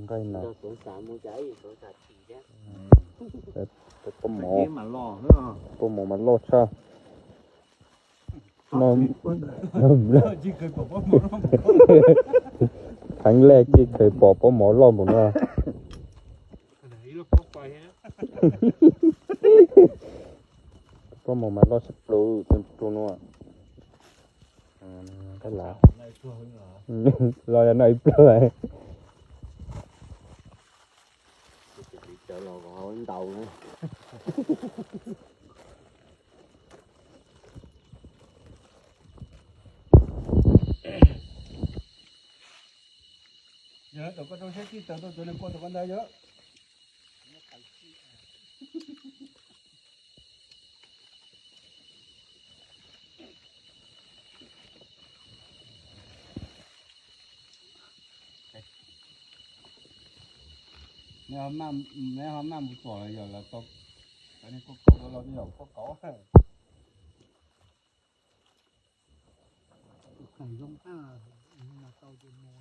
Nqaij na. Pob mov, pob mov mas loj tshaj. Theev lej cia khaws pom pob mov loj npaum no. Pob mov mas loj tshaj plaws tus no. Los yog no ib pliag. Yog tom koj rau siab tsis taws tau cov neeg kua tom koj ntag yog. Neb ho maj mus txuam los yog los tau, cov neeg kua kauv los yog kua kauv. Tus kheem zoo tag, tau tus mus.